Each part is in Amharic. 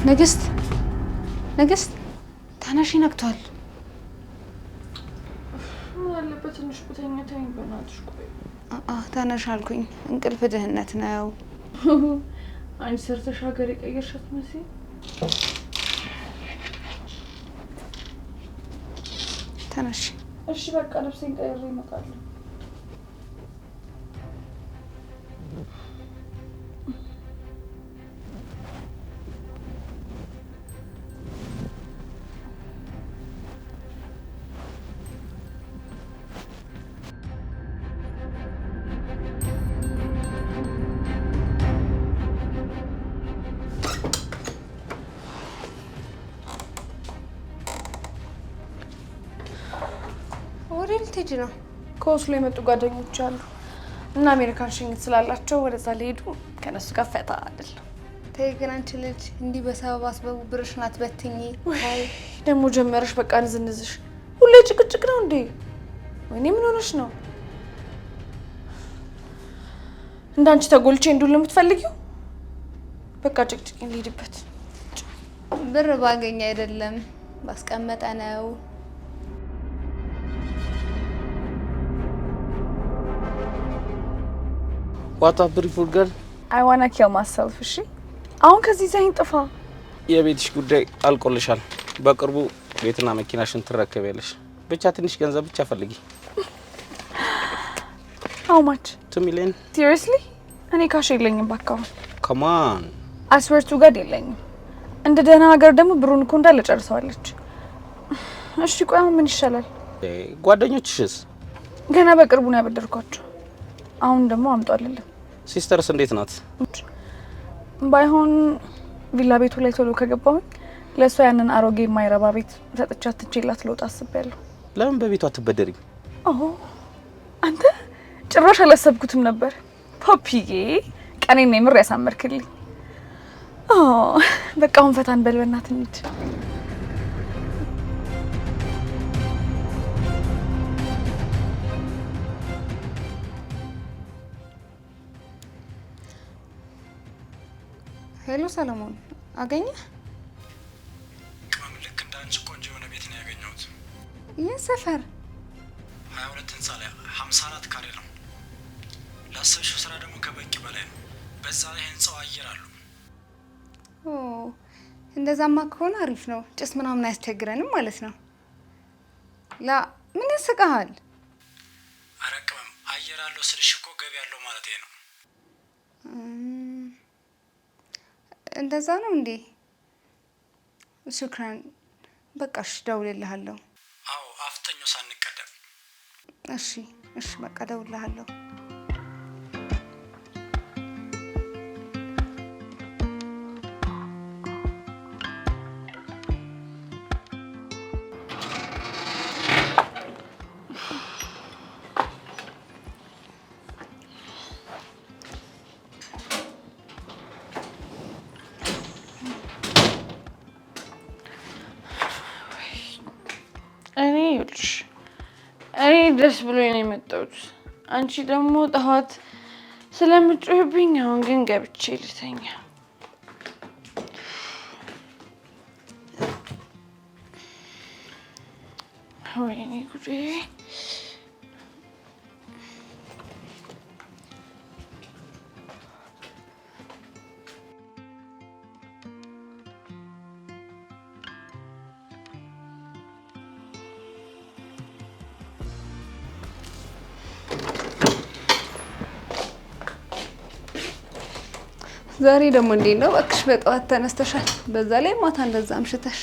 ንግስት፣ ንግስት ተነሺ፣ ነግቷል። ምን አለበት ትንሽ ብተኛ? ተይኝ በእናትሽ። ቆይ። ተነሽ አልኩኝ። እንቅልፍ ድህነት ነው። አንቺ ሰርተሽ ሀገር የቀየርሻት መሲ። ተነሽ። እሺ በቃ ልብሴን ቀይሬ እመጣለሁ። ወዴት ልትሄጂ ነው? ከኦስሎ የመጡ ጓደኞች አሉ እና አሜሪካን ሽኝት ስላላቸው ወደዛ ሊሄዱ ከነሱ ጋር ፈታ አይደለም። ተይ ግን አንቺ ልጅ እንዲህ በሰበብ አስበቡ ብርሽን አትበትኝ። ደግሞ ጀመረሽ። በቃ ንዝንዝሽ ሁሌ ጭቅጭቅ ነው እንዴ? ወይኔ ምን ሆነሽ ነው? እንዳንቺ ተጎልቼ እንዱል የምትፈልጊው? በቃ ጭቅጭቅ ልሂድበት። ብር ባገኝ አይደለም ባስቀመጠ ነው። What a beautiful girl. I wanna kill myself። እሺ አሁን ከዚህ ዘኝ ጥፋ። የቤትሽ ጉዳይ አልቆልሻል። በቅርቡ ቤትና መኪናሽን ትረከቢያለሽ። ብቻ ትንሽ ገንዘብ ብቻ ፈልጊ። How much? 2 million. Seriously? እኔ cash የለኝም ባካሁን። Come on. I swear to God የለኝም። እንደ ደህና ሀገር ደግሞ ብሩን እኮ እንዳለ ጨርሰዋለች። እሺ ቆይ አሁን ምን ይሻላል? ጓደኞችሽስ? ገና በቅርቡ ነው ያበደርኳቸው። አሁን ደግሞ አምጡ አልልም። Sister ስ እንዴት ናት? ባይሆን ቪላ ቤቱ ላይ ቶሎ ከገባሁኝ ለእሷ ያንን አሮጌ የማይረባ ቤት ሰጥቻት ትቼላት ልወጣ አስቤያለሁ። ለምን በቤቷ አትበደሪም? ኦ አንተ ጭራሽ አላሰብኩትም ነበር። ፖፒዬ ቀኔን የምር ያሳመርክልኝ። ኦ በቃ አሁን ፈታ እንበል በእናትህ እንሂድ። Hello ሰለሞን፣ አገኘህ? ቅመም፣ ልክ እንደ አንቺ ቆንጆ የሆነ ቤት ነው ያገኘሁት። የት ሰፈር? 22 ህንፃ ላይ 54 ካሬ ነው። ላሰብሽው ስራ ደግሞ ከበቂ በላይ ነው። በዛ ላይ ህንፃው አየር አለው። ኦ እንደዛማ ከሆነ አሪፍ ነው። ጭስ ምናምን አያስቸግረንም ማለት ነው። ላ ምን ያስቅሃል? ኧረ ቅመም፣ አየር አለው ስልሽ እኮ ገቢ ያለው ማለት ነው። እንደዛ ነው እንዴ? شكرا። በቃ እሺ፣ እደውልልሃለሁ። አዎ አፍጠኞ ሳንቀደም። እሺ እሺ፣ በቃ እደውልልሃለሁ። እኔ ይኸውልሽ እኔ ደስ ብሎኝ ነው የመጣሁት። አንቺ ደግሞ ጠዋት ስለምጮህብኝ አሁን ግን ገብቼ ልተኛ። ወይኔ ጉዴ! ዛሬ ደግሞ እንዴት ነው እባክሽ? በጠዋት ተነስተሻል፣ በዛ ላይ ማታ እንደዛ አምሽተሽ።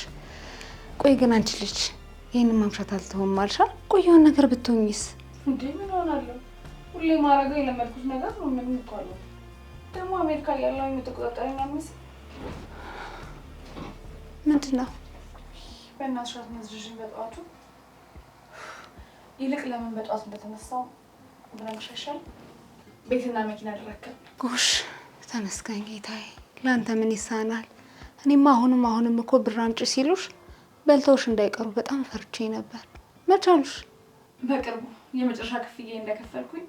ቆይ ግን አንቺ ልጅ ይህንን ማምሻት አልተውም አልሻ? ቆይ የሆነ ነገር ብትሆኚስ? እንዴ ምን ሆናለሁ? ሁሌ ማድረገው የለመድኩት ነገር ነው። ምንም እኮ አልሆንም። ደግሞ አሜሪካ ያለው የተቆጣጠረኝ አልመሰል። ምንድን ነው? በእናትሽ አትመዝዥኝ በጠዋቱ። ይልቅ ለምን በጠዋት እንደተነሳው ብነግርሽ አይሻልም? ቤትና መኪና ልረከብ። ጎሽ ተመስገን ጌታዬ፣ ለአንተ ምን ይሳናል? እኔማ አሁንም አሁንም እኮ ብር አምጪ ሲሉሽ በልተውሽ እንዳይቀሩ በጣም ፈርቼ ነበር። መች አሉሽ? በቅርቡ የመጨረሻ ክፍያ እንደከፈልኩኝ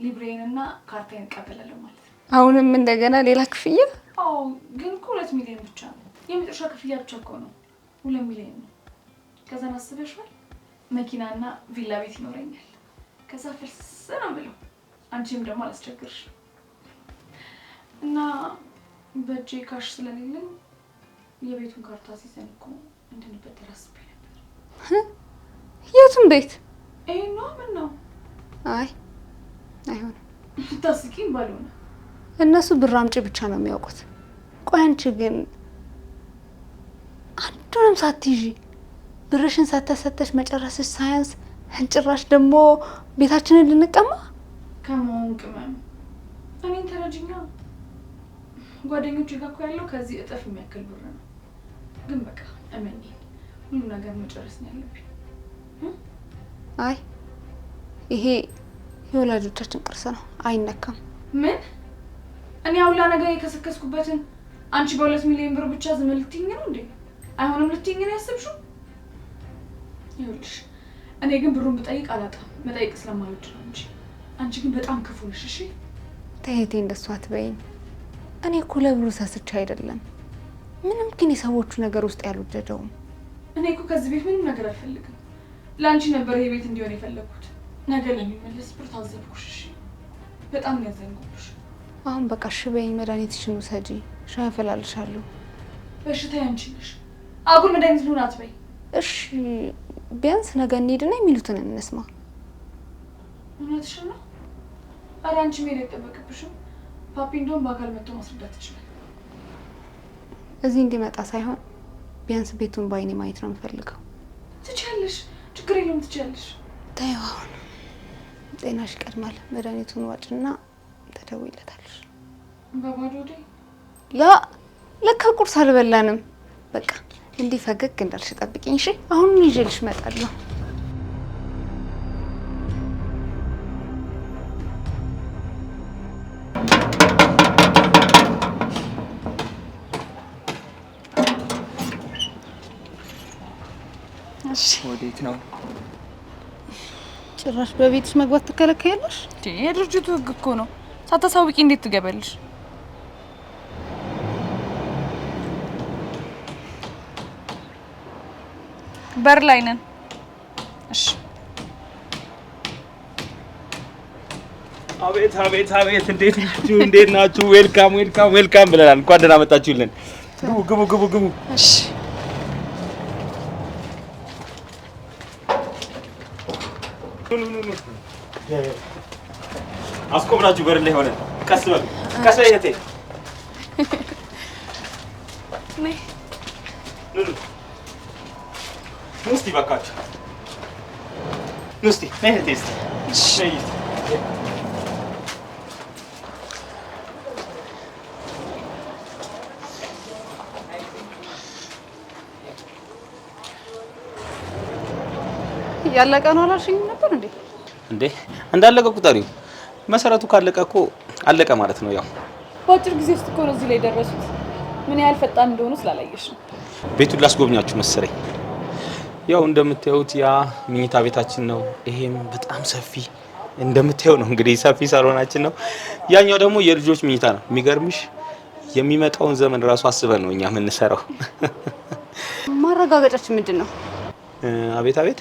ሊብሬን እና ካርታዬን እቀበላለሁ ማለት ነው። አሁንም እንደገና ሌላ ክፍያ? አዎ፣ ግን እኮ 2 ሚሊዮን ብቻ ነው። የመጨረሻ ክፍያ ብቻ እኮ ነው፣ 2 ሚሊዮን ነው። ከዛን አስበሽዋል? መኪናና ቪላ ቤት ይኖረኛል። ከዛ ፍልስ ነው ብለው አንቺም ደግሞ አላስቸግርሽ እና በእጄ cash ስለሌለኝ የቤቱን ካርታ ሲዘን እኮ እንድንበደር አስቤ ነበር። የቱን ቤት? ይሄ ነው። ምን ነው? አይ አይሆንም። ታስቂኝ ባልሆነ። እነሱ ብር አምጪ ብቻ ነው የሚያውቁት። ቆይ አንቺ ግን አንዱንም ሳትይዢ ብርሽን ሳተሰተሽ መጨረስሽ ሳያንስ ጭራሽ ደግሞ ቤታችንን ልንቀማ። ከመሆን ቅመም እኔን ተረጅኛ። ጓደኞቼ ጋር እኮ ያለው ከዚህ እጥፍ የሚያክል ብር ነው። ግን በቃ እመኚኝ፣ ሁሉ ነገር መጨረስ ነው ያለብኝ። አይ ይሄ የወላጆቻችን ቅርስ ነው፣ አይነካም። ምን? እኔ አውላ ነገር የከሰከስኩበትን አንቺ በ2 ሚሊዮን ብር ብቻ ዝም ልትይኝ ነው እንዴ? አይሆንም ልትይኝ ነው ያሰብሽው? ይኸውልሽ እኔ ግን ብሩን ብጠይቅ አላጣም፣ መጠየቅ ስለማልወድ ነው እንጂ። አንቺ ግን በጣም ክፉ ነሽ። እሺ። ተይ እህቴ፣ እንደሱ አትበይኝ። እኔ እኮ ለብሩ ሳስቼ አይደለም። ምንም ግን የሰዎቹ ነገር ውስጥ ያልወደደውም። እኔ እኮ ከዚህ ቤት ምንም ነገር አልፈልግም። ለአንቺ ነበር ይሄ ቤት እንዲሆን የፈለግኩት። ነገ ለሚመለስ ብር ታዘብኩሽ። እሺ፣ በጣም ነው ያዘንኩብሽ። አሁን በቃ እሺ በይኝ፣ መድኃኒትሽን ውሰጂ፣ ሻይ አፈላልሻለሁ። በሽታ ያንቺ ነሽ። አጉል መድኃኒት ልሁን አትበይ። እሺ ቢያንስ ነገ እንሂድና የሚሉትን እንስማ። እውነትሽን ነው። ኧረ አንቺ መሄድ አይጠበቅብሽም። ፓፒ እንደውም በአካል መጥቶ ማስረዳት ይችላል። እዚህ እንዲመጣ ሳይሆን ቢያንስ ቤቱን በአይኔ ማየት ነው የምፈልገው። ትችያለሽ፣ ችግር የለውም፣ ትችያለሽ። ተይው አሁን ጤናሽ ይቀድማል። መድኃኒቱን ዋጭና ትደውይለታለሽ። በባዶ ሆዴ? ላ ለካ ቁርስ አልበላንም። በቃ እንዲህ ፈገግ እንዳልሽ ጠብቂኝ እሺ። አሁኑን ይዤልሽ እመጣለሁ። ወዴት ነው? ጭራሽ በቤትሽ መግባት ትከለከያለሽ? የድርጅቱ ህግ እኮ ነው። ሳታሳውቂ እንዴት ትገበልሽ? በር ላይ ነን። እሺ። አቤት አቤት አቤት! እንዴት ናችሁ? እንዴት ናችሁ? Welcome, welcome, welcome ብለናል። እንኳን ደህና መጣችሁልን። ግቡ ግቡ ግቡ ግቡ። እሺ። ኑ ኑ ኑ። አስቆምናችሁ በር ላይ ሆነ። ቀስ በሉ፣ ቀስ በይ እህቴ። ነይ። ኑ ኑ ኑ እስቲ እባካችሁ ኑ እስቲ፣ ነይ እህቴ፣ እስቲ ነይ እስቲ። ያለቀ ነው አላልሽኝም ነበር እንዴ? እንዴ፣ እንዳለቀ ቁጠሪው። መሰረቱ ካለቀ እኮ አለቀ ማለት ነው። ያው በአጭር ጊዜ ውስጥ እኮ ነው እዚህ ላይ የደረሱት። ምን ያህል ፈጣን እንደሆኑ ስላላየሽ ነው። ቤቱን ላስጎብኛችሁ መሰለኝ። ያው እንደምታዩት ያ መኝታ ቤታችን ነው። ይሄም በጣም ሰፊ እንደምታየው ነው እንግዲህ፣ ሰፊ ሳሎናችን ነው። ያኛው ደግሞ የልጆች መኝታ ነው። የሚገርምሽ የሚመጣውን ዘመን ራሱ አስበን ነው እኛ የምንሰራው። ማረጋገጫችን ምንድን ነው? አቤት አቤት!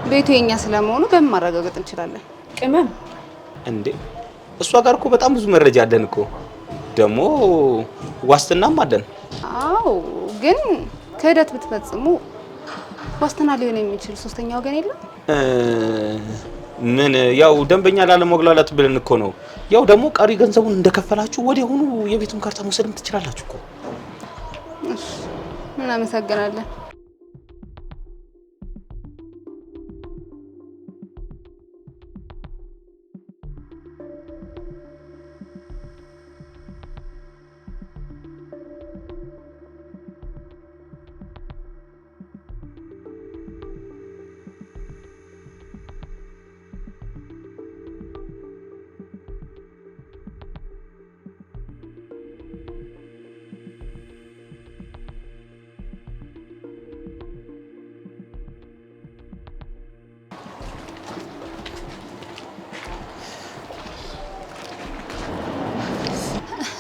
ቤቱ የኛ ስለመሆኑ በምን ማረጋገጥ እንችላለን? ቅመም። እንዴ፣ እሷ ጋር እኮ በጣም ብዙ መረጃ አለን እኮ፣ ደግሞ ዋስትናም አለን። አዎ፣ ግን ክህደት ብትፈጽሙ ዋስትና ሊሆን የሚችል ሶስተኛ ወገን የለም? ምን ያው ደንበኛ ላለመጉላላት ብለን እኮ ነው። ያው ደግሞ ቀሪ ገንዘቡን እንደከፈላችሁ ወዲያውኑ የቤቱን ካርታ መውሰድም ትችላላችሁ እኮ። እሺ፣ እናመሰግናለን።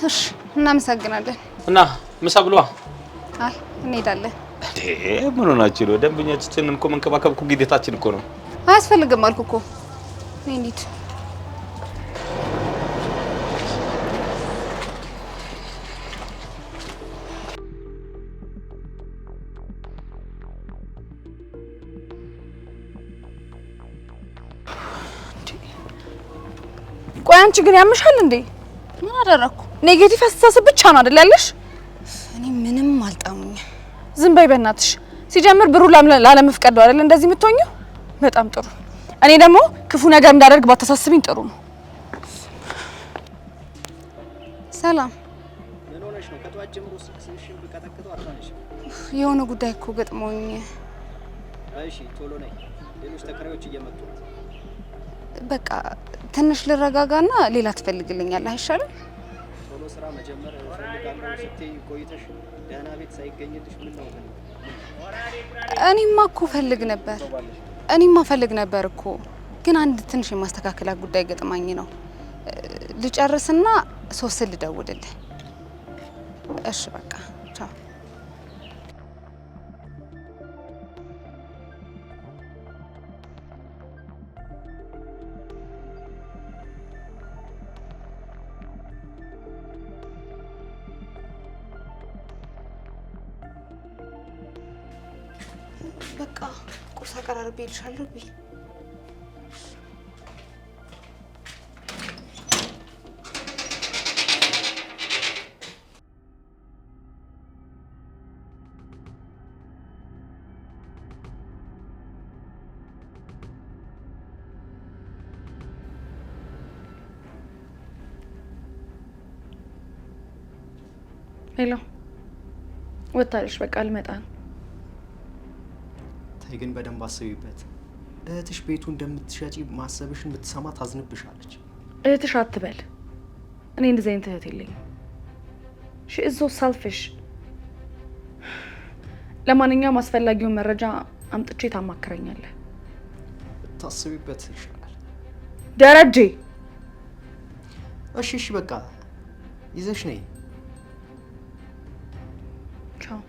እሺ፣ እናመሰግናለን። እና ምሳ ብሏ። አይ እንሄዳለን። እንዴ ምን ሆናችሁ ነው? ደንበኛችንን እኮ መንከባከብ እኮ ግዴታችን እኮ ነው። አያስፈልግም አልኩ እኮ። ነይ እንሂድ። ቆይ አንቺ ግን ያምሻል እንዴ? ምን አደረኩ? Negative አስተሳሰብ ብቻ ነው አይደል ያለሽ? እኔ ምንም አልጣሙኝም። ዝም በይ በእናትሽ። ሲጀምር ብሩ ላለመፍቀድ ነው አይደል እንደዚህ የምትሆኚው? በጣም ጥሩ። እኔ ደግሞ ክፉ ነገር እንዳደርግ ባታሳስቢኝ ጥሩ ነው። ሰላም፣ ምን ሆነሽ ነው? ከጠዋት ጀምሮ ስልክሽን ብቀጠቅጠው አታነሺም። የሆነ ጉዳይ እኮ ገጥሞኝ። እሺ ቶሎ ነይ፣ ሌሎች ተከራዮች እየመጡ ነው። በቃ ትንሽ ልረጋጋና ሌላ ትፈልግልኛለህ አይሻልም? ቶሎ ስራ መጀመር እፈልጋለሁ ስትይ ቆይተሽ ደህና ቤት ሳይገኝልሽ ምን ነው ምን እኔማ እኮ ፈልግ ነበር፣ እኔማ ፈልግ ነበር እኮ፣ ግን አንድ ትንሽ የማስተካከላት ጉዳይ ገጥማኝ ነው። ልጨርስና 3 ልደውልልህ። እሺ በቃ ቻው። በቃ ቁርስ አቀራርቤ እልሻለሁ። ብይ። Hello፣ ወታለሽ። በቃ ልመጣ ነው። ተይ ግን በደንብ አስቢበት። እህትሽ ቤቱ እንደምትሸጪ ማሰብሽን ብትሰማ ታዝንብሻለች። እህትሽ አትበል። እኔ እንደዚህ አይነት እህት የለኝም። She is so selfish። ለማንኛውም አስፈላጊውን መረጃ አምጥቼ ታማክረኛለህ። ብታስቢበት ይሻላል። ደረጀ። እሺ እሺ፣ በቃ ይዘሽ ነይ። ቻው።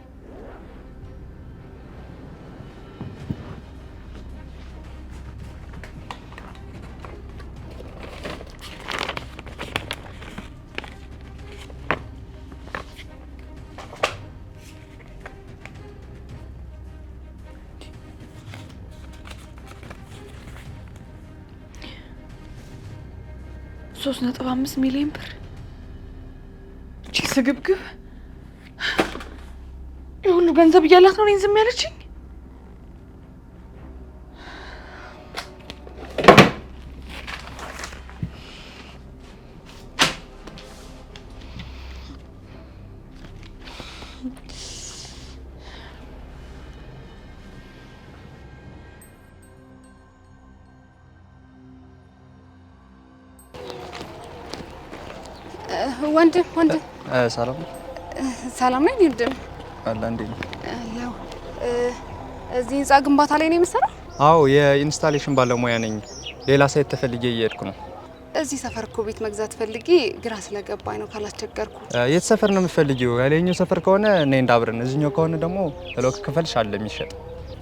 3.5 ሚሊዮን ብር። እቺ ስግብግብ የሁሉ ገንዘብ እያላት ነው እኔን ዝም ያለችኝ። ወንድም ወንድም፣ ሰላም ሰላም ነኝ ወንድም። አለ እንዴት ነው? አለሁ። እዚህ ህንጻ ግንባታ ላይ ነው የምሰራው? አዎ፣ የ installation ባለሙያ ነኝ። ሌላ site ተፈልጌ እየሄድኩ ነው። እዚህ ሰፈር እኮ ቤት መግዛት ፈልጌ ግራ ስለገባኝ ነው ካላስቸገርኩ። የት ሰፈር ነው የምትፈልጊው? ያለኛው ሰፈር ከሆነ እኔ እንዳብረን፣ እዚህኛው ከሆነ ደግሞ block ክፈልሽ አለ የሚሸጥ።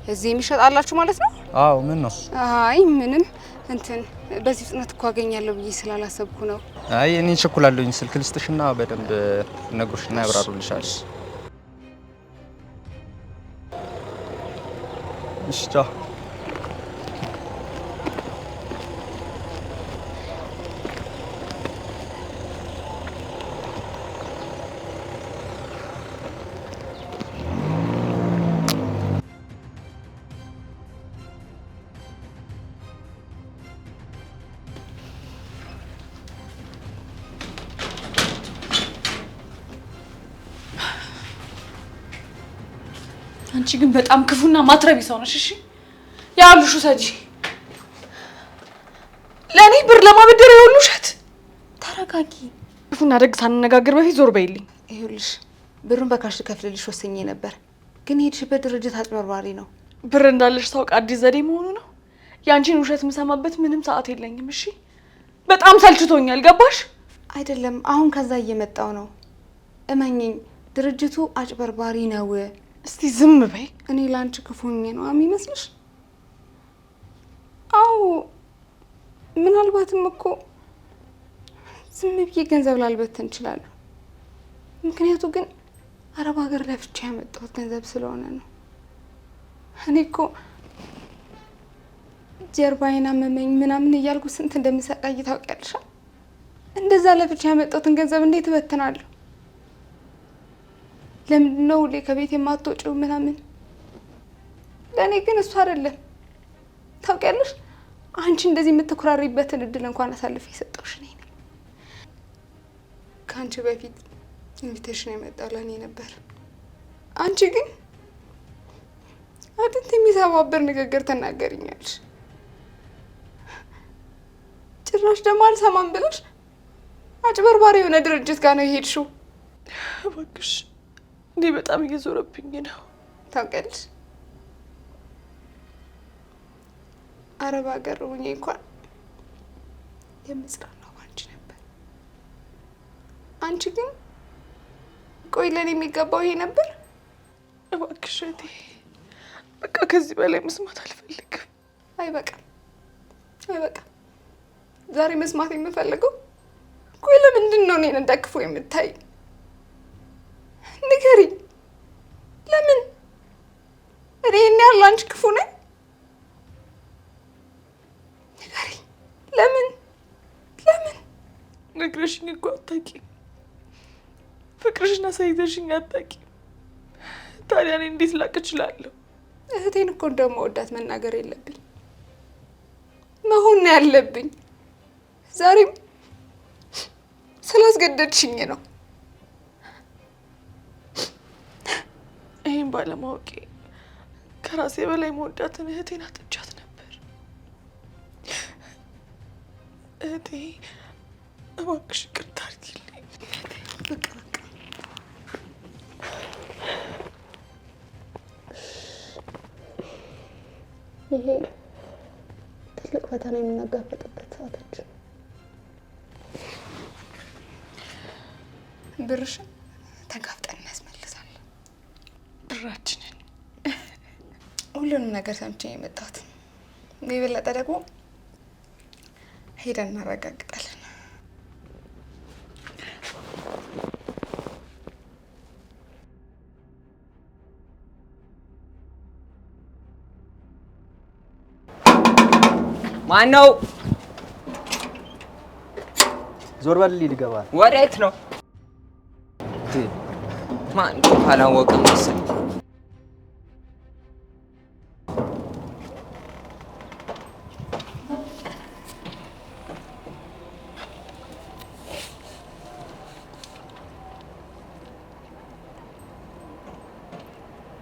እዚህ የሚሸጥ አላችሁ ማለት ነው? አዎ። ምን ነው? አይ ምንም፣ እንትን በዚህ ፍጥነት እኮ አገኛለሁ ብዬ ስላላሰብኩ ነው። አይ እኔ እቸኩላለሁኝ። ስልክ ልስጥሽና በደንብ ነግሮሽና ያብራሩልሻል። እሺ ቻው። አንቺ ግን በጣም ክፉና ማትረቢ ሰው ነሽ። እሺ ያሉሽ ውሰጂ። ለእኔ ብር ለማበደር የሁሉ ውሸት። ተረጋጊ። ክፉና ደግ ሳንነጋገር በፊት ዞር በይልኝ። ይኸውልሽ ብሩን በ cash ልከፍልልሽ ወስኜ ነበር፣ ግን የሄድሽበት ድርጅት አጭበርባሪ ነው። ብር እንዳለሽ ሳውቅ አዲስ ዘዴ መሆኑ ነው። የአንቺን ውሸት የምሰማበት ምንም ሰዓት የለኝም። እሺ በጣም ሰልችቶኛል። ገባሽ አይደለም? አሁን ከዛ እየመጣው ነው። እመኝኝ፣ ድርጅቱ አጭበርባሪ ነው። እስቲ ዝም በይ። እኔ ለአንቺ ክፉ ሆኜ ነው የሚመስልሽ? አዎ ምናልባትም እኮ ዝም ብዬ ገንዘብ ላልበትን እችላለሁ። ምክንያቱ ግን አረብ ሀገር ለፍቼ ያመጣሁት ገንዘብ ስለሆነ ነው። እኔ እኮ ጀርባዬን አመመኝ ምናምን እያልኩ ስንት እንደምሰቃይ ታውቂያለሽ። እንደዛ ለፍቼ ያመጣሁትን ገንዘብ እንዴት እበትናለሁ? ለምንድን ነው ሁሌ ከቤት የማትወጪው ምናምን? ለእኔ ግን እሱ አይደለም። ታውቂያለሽ፣ አንቺ እንደዚህ የምትኩራሪበትን እድል እንኳን አሳልፌ የሰጠሁሽ እኔ ነኝ። ከአንቺ በፊት invitation የመጣው ለእኔ ነበር። አንቺ ግን አጥንት የሚሰባብር ንግግር ትናገሪኛለሽ። ጭራሽ ደግሞ አልሰማም ብለሽ አጭበርባሪ የሆነ ድርጅት ጋር ነው የሄድሽው። እባክሽ እኔ በጣም እየዞረብኝ ነው። ታውቂያለሽ፣ አረብ ሀገር ሆኜ እንኳን የምጽናናው አንቺ ነበር። አንቺ ግን ቆይ ለኔ የሚገባው ይሄ ነበር? እባክሽ እህቴ በቃ ከዚህ በላይ መስማት አልፈልግም። አይበቃም፣ አይበቃም። ዛሬ መስማት የምፈልገው ቆይ ለምንድን ነው እኔን እንደ ክፉ የምታይ? ንገሪኝ፣ ለምን እኔ ይሄን ያህል አንቺ ክፉ ነኝ? ንገሪኝ፣ ለምን ለምን? ነግረሽኝ እኮ አታውቂም። ፍቅርሽን አሳይተሽኝ አታውቂም። ታዲያ እኔ እንዴት ላቅ እችላለሁ? እህቴን እኮ እንደምወዳት መናገር የለብኝ መሆን ነው ያለብኝ። ዛሬም ስላስገደድሽኝ ነው። ይህን ባለማወቄ ከራሴ በላይ መወዳትን እህቴን አጥቻት ነበር። እህቴ እባክሽ ይቅርታ አድርጊልኝ። በቃ በቃ ይሄ ትልቅ ፈተና የምንጋፈጥበት ሰዓታችን። ብርሽን ተጋፍጠን እናስመልሳለን። ብራችንን ሁሉንም ነገር ሰምቼ ነው የመጣሁት። የበለጠ ደግሞ ሄደን እናረጋግጣለን። ማን ነው? ዞር በል ልገባ ነው። ወዴት ነው? ማን እንደሆነ አላወቅም መሰለኝ።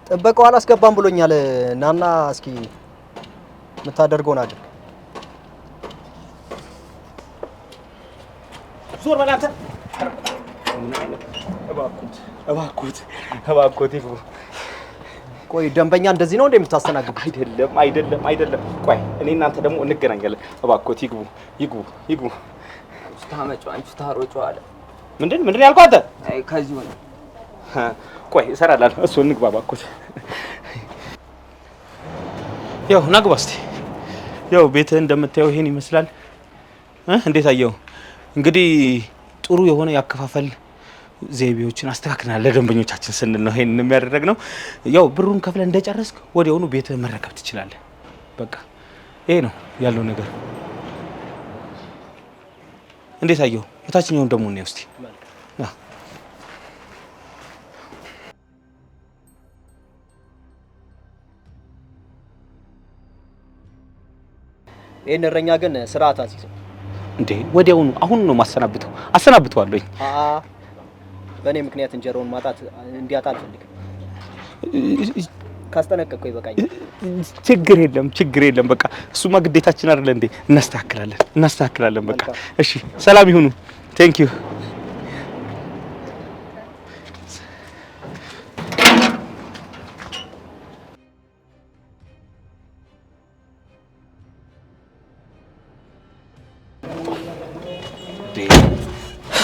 ጥበቃው አላስገባም ብሎኛል። ናና እስኪ የምታደርገውን አድርግ። ዞር በል አንተ። እባክዎት እባክዎት እባክዎት ይግቡ። ቆይ ደንበኛ እንደዚህ ነው እንደ የምታስተናግዱ? አይደለም አይደለም አይደለም። ቆይ እኔ እናንተ ደግሞ እንገናኛለን። እባክዎት ይግቡ ይግቡ ይግቡ። ታመጪው አንቺ ታሮጪው አለ። ምንድን ምንድን ያልኩህ አንተ? አይ ከዚሁ ነው። ቆይ እሰራላለሁ። እሱ እንግባ እባክዎት። ያው ናግባ እስቲ። ያው ቤትህ እንደምታየው ይሄን ይመስላል። እንዴት አየው? እንግዲህ ጥሩ የሆነ ያከፋፈል ዘይቤዎችን አስተካክለናል ለደንበኞቻችን ስንል ነው ይሄንን የሚያደርግነው። ያው ብሩን ከፍለህ እንደጨረስክ ወዲያውኑ ቤትህ መረከብ ትችላለህ። በቃ ይሄ ነው ያለው ነገር። እንዴት አየው? የታችኛውን ደግሞ እንየው እስቲ። ይሄን እረኛ ግን ስርዓት አስይዘው። እንዴ ወዲያውኑ አሁን ነው ማሰናብተው። አሰናብተዋለሁኝ። በእኔ ምክንያት እንጀራውን ማጣት እንዲያጣ አልፈልግም። ካስጠነቀቅከው ይበቃኛል። ችግር የለም ችግር የለም። በቃ እሱማ ግዴታችን አይደለ እንዴ? እናስተካክላለን እናስተካክላለን። በቃ እሺ፣ ሰላም ይሁኑ። Thank you።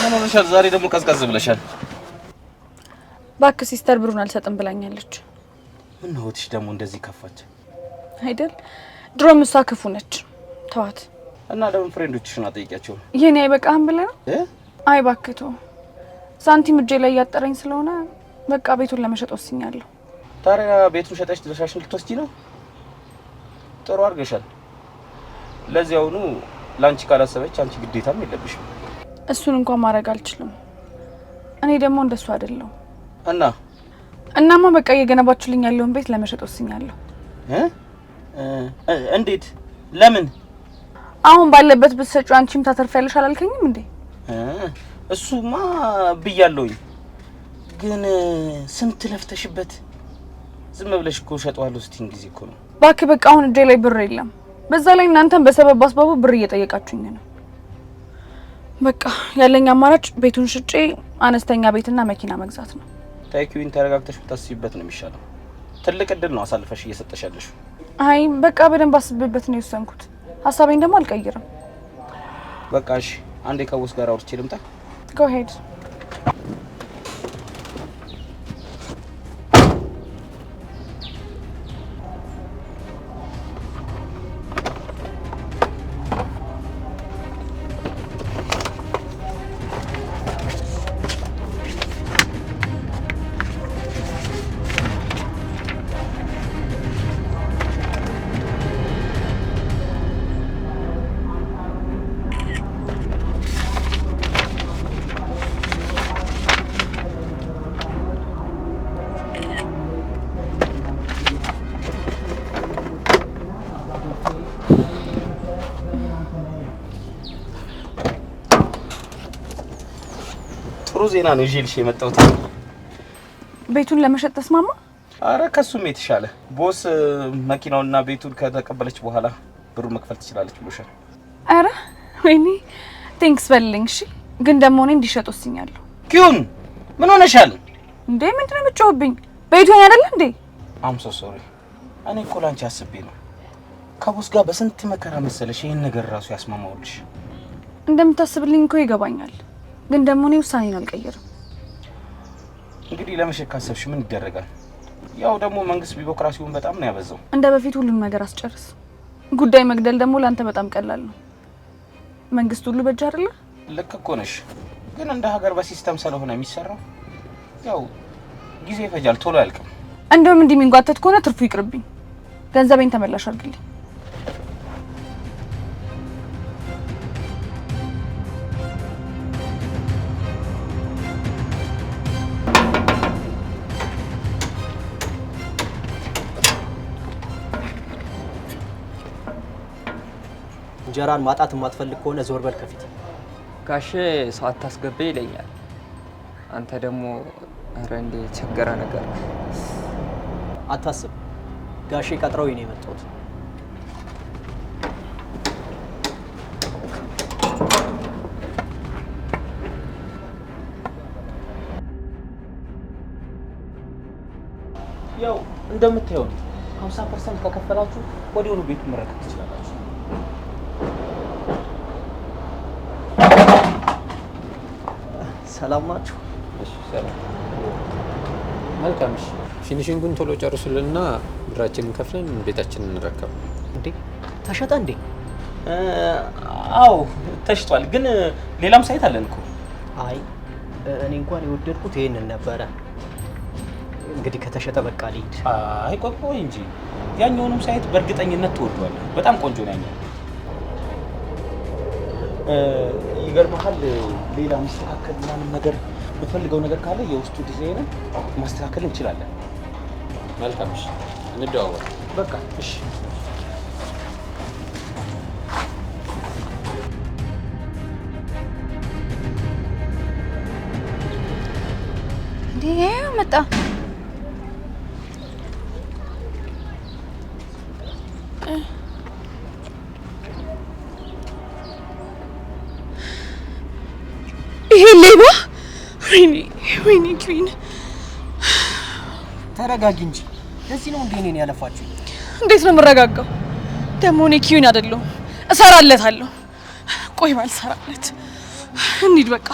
ምን ሆነሻል? ዛሬ ደግሞ ቀዝቀዝ ብለሻል። እባክህ sister ብሩን አልሰጥም ብላኛለች። ምን ነው እህትሽ ደግሞ እንደዚህ ከፋች አይደል? ድሮም እሷ ክፉ ነች። ተዋት። እና ለምን friend ኦችሽን አጠይቂያቸው? የኔ አይበቃህም ብለህ ነው? አይ እባክህ ተው። ሳንቲም እጄ ላይ እያጠረኝ ስለሆነ በቃ ቤቱን ለመሸጥ ወስኛለሁ። ታዲያ ቤቱን ሸጠሽ ድርሻሽን ልትወስጂ ነው? ጥሩ አድርገሻል። ለዚያውኑ ለአንቺ ካላሰበች አንቺ ግዴታም የለብሽም። እሱን እንኳን ማድረግ አልችልም። እኔ ደግሞ እንደሱ አይደለሁም። እና እናማ በቃ እየገነባችሁልኝ ያለውን ቤት ለመሸጥ ወስኛለሁ። እንዴት? ለምን? አሁን ባለበት ብትሰጪው አንቺም ታተርፊያለሽ አላልከኝም እንዴ? እሱማ ብያለሁኝ፣ ግን ስንት ለፍተሽበት ዝም ብለሽ እኮ እሸጠዋለሁ ስትይኝ ጊዜ እኮ ነው። እባክህ በቃ አሁን እጄ ላይ ብር የለም። በዛ ላይ እናንተም በሰበብ አስባቡ ብር እየጠየቃችሁኝ ነው። በቃ ያለኝ አማራጭ ቤቱን ሽጬ አነስተኛ ቤትና መኪና መግዛት ነው። ታይኪውን ተረጋግተሽ ብታስቢበት ነው የሚሻለው። ትልቅ እድል ነው አሳልፈሽ እየሰጠሽ ያለሽው። አይ በቃ በደንብ አስቤበት ነው የወሰንኩት። ሀሳቤን ደግሞ አልቀይርም። በቃ እሺ፣ አንዴ ከ boss ጋር አውርቼ ልምጣ። Go ahead። ጥሩ ዜና ነው ይዤልሽ የመጣሁት። ቤቱን ለመሸጥ ተስማማ? አረ ከሱም የተሻለ boss መኪናውንና ቤቱን ከተቀበለች በኋላ ብሩን መክፈል ትችላለች ብሎሻል። አረ ወይኔ thanks በልልኝ። እሺ ግን ደግሞ እኔ እንዲሸጥ ወስኛለሁ። ኪዩን ምን ሆነሻል እንዴ? ምንድን ነው የምትጮህብኝ? ቤቱ የኔ አይደለ እንዴ? I'm so sorry። እኔ እኮ ላንቺ አስቤ ነው። ከ boss ጋር በስንት መከራ መሰለሽ ይሄን ነገር ራሱ ያስማማውልሽ። እንደምታስብልኝ እኮ ይገባኛል። ግን ደግሞ እኔ ውሳኔን አልቀይርም። እንግዲህ ለመሸጥ ካሰብሽ ምን ይደረጋል? ያው ደግሞ መንግስት ቢሮክራሲውን በጣም ነው ያበዛው። እንደ በፊት ሁሉን ነገር አስጨርስ። ጉዳይ መግደል ደግሞ ለአንተ በጣም ቀላል ነው። መንግስት ሁሉ በእጅ አይደለ? ልክ እኮ ነሽ። ግን እንደ ሀገር በ system ስለሆነ የሚሰራው ያው ጊዜ ይፈጃል፣ ቶሎ አያልቅም። እንደውም እንዲህ የሚንጓተት ከሆነ ትርፉ ይቅርብኝ። ገንዘቤን ተመላሽ አድርግልኝ። እንጀራን ማጣት የማትፈልግ ከሆነ ዞር በል ከፊት። ጋሼ ሰው አታስገባ ይለኛል። አንተ ደግሞ ኧረ እንደ የቸገረ ነገር። አታስብ፣ ጋሼ ቀጥረውኝ ነው የመጣሁት። ያው እንደምታየው ነው። 50% ከከፈላችሁ ወዲያውኑ ቤቱን መረከብ ትችላላችሁ። ሰላም ናችሁ? እሺ ሰላም። መልካም። እሺ finishing ኡን ቶሎ ጨርሱልንና ብራችንን ከፍለን ቤታችንን እንረከብ። እንዴ ተሸጠ እንዴ? አዎ ተሽጧል፣ ግን ሌላም site አለን እኮ። አይ እኔ እንኳን የወደድኩት ይሄንን ነበረ። እንግዲህ ከተሸጠ በቃ ልሂድ። አይ ቆይ ቆይ እንጂ ያኛውንም site በእርግጠኝነት ትወደዋለህ። በጣም ቆንጆ ነው ያኛው። ይገርምሃል፣ ሌላ የሚስተካከል ምናምን ነገር የምፈልገው ነገር ካለ የውስጡ ዲዛይንን ማስተካከል እንችላለን። መልካም። እሺ እንደዋወል። በቃ እሺ። እንዴ መጣ። ይሄ ሌባ! ወይኔ ወይኔ፣ ኪዊን ተረጋጊ እንጂ። ለዚህ ነው እንዴ እኔን ያለፋችሁ? እንዴት ነው የምረጋጋው? ደግሞ እኔ ኪዊን አይደለሁም፣ እሰራለታለሁ። ቆይ ባልሰራለት እንሂድ በቃ።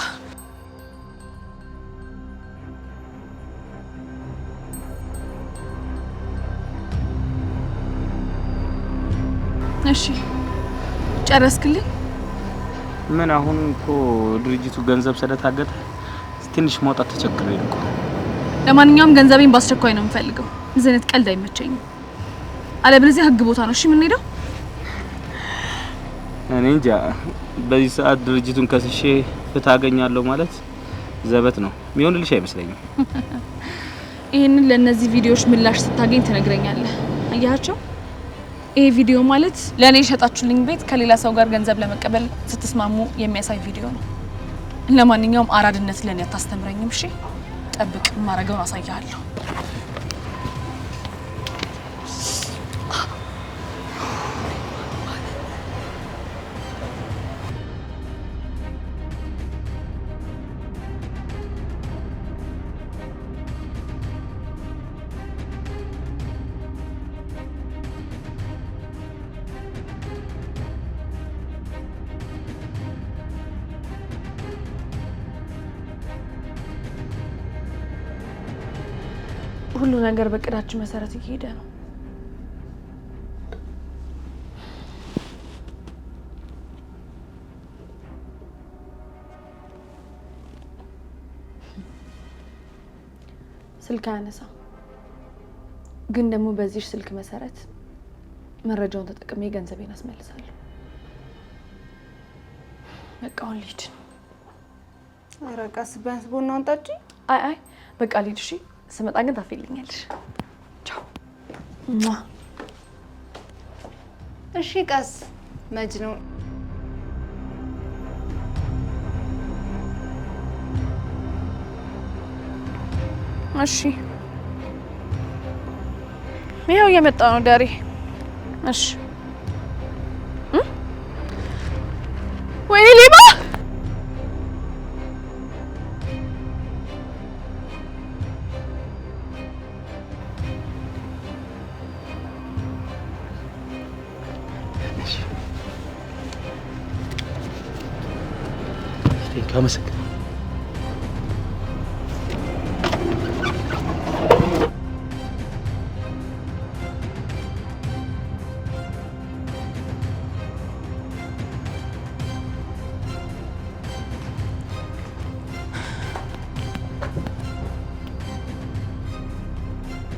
እሺ ጨረስክልኝ? ምን አሁን እኮ ድርጅቱ ገንዘብ ስለታገተ ትንሽ ማውጣት ተቸግሬ ነው እኮ። ለማንኛውም ገንዘቤን በአስቸኳይ ነው የምፈልገው። እዚህ አይነት ቀልድ አይመቸኝም። አለበለዚያ ህግ ቦታ ነው እሺ የምንሄደው። እኔ እንጃ በዚህ ሰዓት ድርጅቱን ከስሼ ፍትህ አገኛለሁ ማለት ዘበት ነው። የሚሆንልሽ አይመስለኝም። ይሄንን ለነዚህ ቪዲዮዎች ምላሽ ስታገኝ ትነግረኛለህ። አያቸው? ይሄ ቪዲዮ ማለት ለኔ የሸጣችሁልኝ ቤት ከሌላ ሰው ጋር ገንዘብ ለመቀበል ስትስማሙ የሚያሳይ ቪዲዮ ነው። ለማንኛውም አራድነት ለኔ አታስተምረኝም። እሺ ጠብቅ፣ የማደርገውን አሳይሃለሁ። ሁሉ ነገር በእቅዳችን መሰረት እየሄደ ነው። ስልክ አያነሳም፣ ግን ደግሞ በዚህ ስልክ መሰረት መረጃውን ተጠቅሜ ገንዘቤን አስመልሳለሁ። በቃ አሁን ልሂድ። ኧረ ቀስ፣ ቢያንስ ቡናውን ጠጪ። አይ አይ በቃ ልሂድ። እሺ ስመጣ ግን ታፊልኛለሽ። ቻው። እሺ ቀስ መጅኑን። እሺ ይኸው እየመጣ ነው ዳሬ። እሺ ወይኔ ሌባ! አመሰግናለሁ።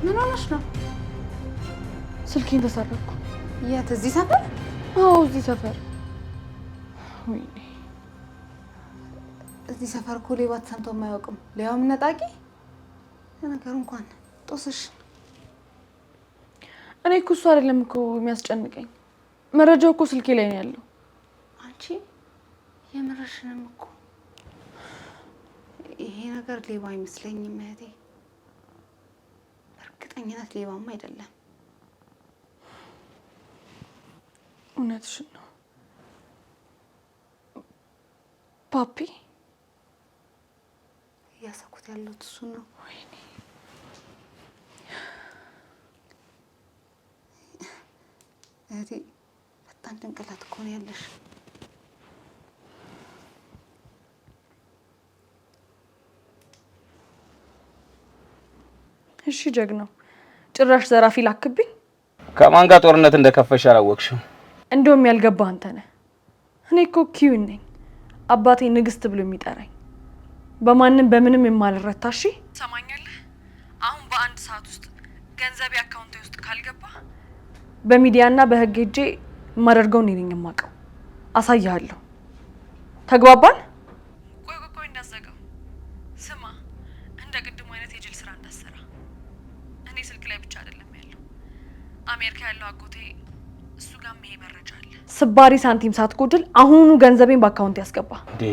ምን ሆነሽ ነው? ስልኬን ተሰረቅኩ። የት? እዚህ ሰፈር? አዎ እዚህ ሰፈር። ወይኔ እዚህ ሰፈር እኮ ሌባ ተሰምቶ የማያውቅም። ሌባም ነጣቂ። ለነገሩ እንኳን ጦስሽ። እኔ እኮ እሱ አይደለም እኮ የሚያስጨንቀኝ፣ መረጃው እኮ ስልኬ ላይ ነው ያለው። አንቺ የምርሽንም እኮ ይሄ ነገር ሌባ አይመስለኝም እህቴ። በእርግጠኝነት ሌባማ አይደለም። እውነትሽን ነው ፓፒ። እያሰኩት ያለሁት እሱን ነው። ወይኔ እህቴ በጣም ጭንቅላት እኮ ነው ያለሽ። እሺ ጀግናው፣ ጭራሽ ዘራፊ ላክብኝ። ከማን ጋር ጦርነት እንደከፈሽ አላወቅሽም። እንደውም ያልገባህ አንተ ነህ። እኔ እኮ ኪዩን ነኝ፣ አባቴ ንግስት ብሎ የሚጠራኝ በማንም በምንም የማልረታ። እሺ ትሰማኛለህ? አሁን በአንድ ሰዓት ውስጥ ገንዘቤ አካውንቴ ውስጥ ካልገባ በሚዲያና በህግ ሄጄ የማደርገውን እኔ ነኝ የማውቀው። አሳይሃለሁ። ተግባባን? ቆይ ቆይ ቆይ እንዳትዘጋው። ስማ፣ እንደ ቅድሙ አይነት የጅል ስራ እንዳትሰራ። እኔ ስልክ ላይ ብቻ አይደለም ያለው፣ አሜሪካ ያለው አጎቴ እሱ ጋርም ይሄ መረጃ አለ። ስባሪ ሳንቲም ሳትጎድል አሁኑኑ ገንዘቤን በአካውንት ያስገባ። እንዴ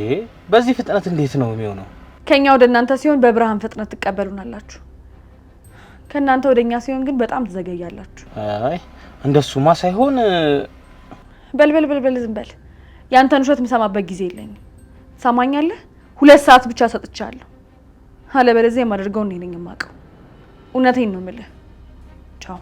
በዚህ ፍጥነት እንዴት ነው የሚሆነው? ከኛ ወደ እናንተ ሲሆን በብርሃን ፍጥነት ትቀበሉናላችሁ። ከእናንተ ወደ እኛ ሲሆን ግን በጣም ትዘገያላችሁ። አይ እንደሱማ ሳይሆን በል በል በል በል ዝም በል። ያንተን ውሸት የምሰማበት ጊዜ የለኝም። ትሰማኛለህ? 2 ሰዓት ብቻ ሰጥቻለሁ። አለበለዚያ የማደርገውን እኔ ነኝ የማውቀው። እውነቴን ነው የምልህ። ቻው።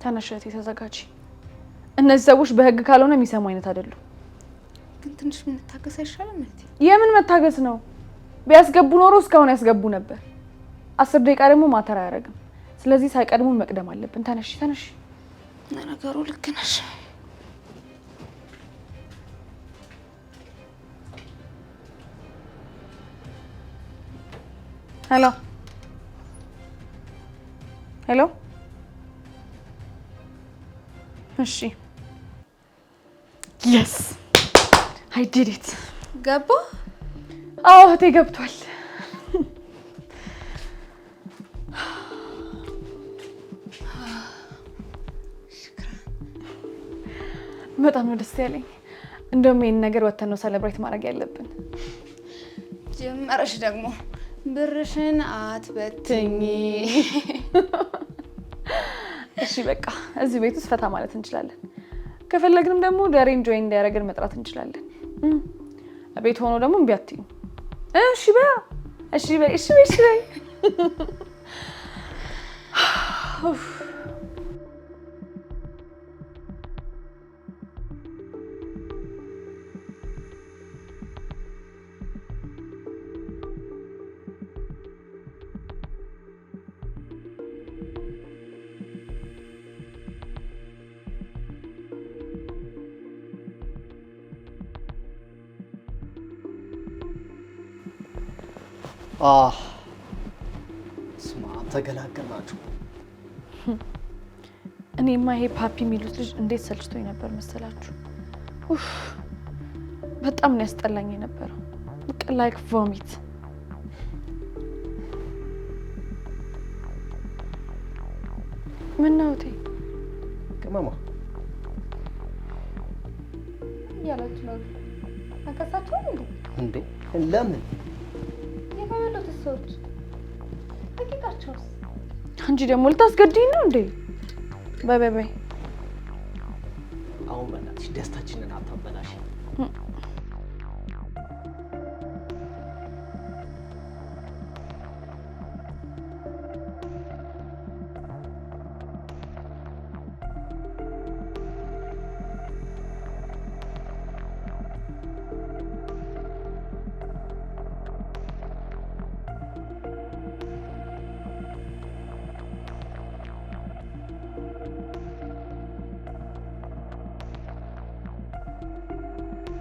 ተነሽ እህቴ፣ ተዘጋጂ። እነዚህ ሰዎች በህግ ካልሆነ የሚሰሙ አይነት አይደሉም። ግን ትንሽ ብንታገስ አይሻልም እህቴ? የምን መታገስ ነው? ቢያስገቡ ኖሮ እስካሁን ያስገቡ ነበር። 10 ደቂቃ ደግሞ matter አያደርግም። ስለዚህ ሳይቀድሙን መቅደም አለብን። ተነሽ ተነሽ። ለነገሩ ልክ ነሽ። Hello hello። እሺ፣ yes, I did it። ገባ? አዎ እህቴ፣ ገብቷል። በጣም ነው ደስ ያለኝ። እንደውም ይሄን ነገር ወተን ነው celebrate ማድረግ ያለብን። ጀመረሽ ደግሞ፣ ብርሽን አትበትኝ። እሺ በቃ እዚህ ቤት ውስጥ ፈታ ማለት እንችላለን። ከፈለግንም ደግሞ ደሬን join እንዲያደርገን መጥራት እንችላለን። ቤት ሆኖ ደግሞ እምቢ አትይም። እሺ በያ፣ እሺ በይ፣ እሺ በይ፣ እሺ በይ። ኡፍ። አህ ስማ፣ ተገላገልናችሁ። እኔማ ይሄ ፓፒ የሚሉት ልጅ እንዴት ሰልችቶኝ ነበር መሰላችሁ። ኡፍ፣ በጣም ነው ያስጠላኝ የነበረው። በቃ like vomit። ምን ነው እቴ? ቅመማ። እያላችሁ ነው? አንከሳችሁም እንዴ? እንዴ፣ ለምን? የተበሉት ሰዎች ደቂቃቸውስ? አንቺ ደግሞ ልታስገድኝ ነው እንዴ? በይ በይ በይ። አሁን በእናትሽ ደስታችንን አታበላሽ።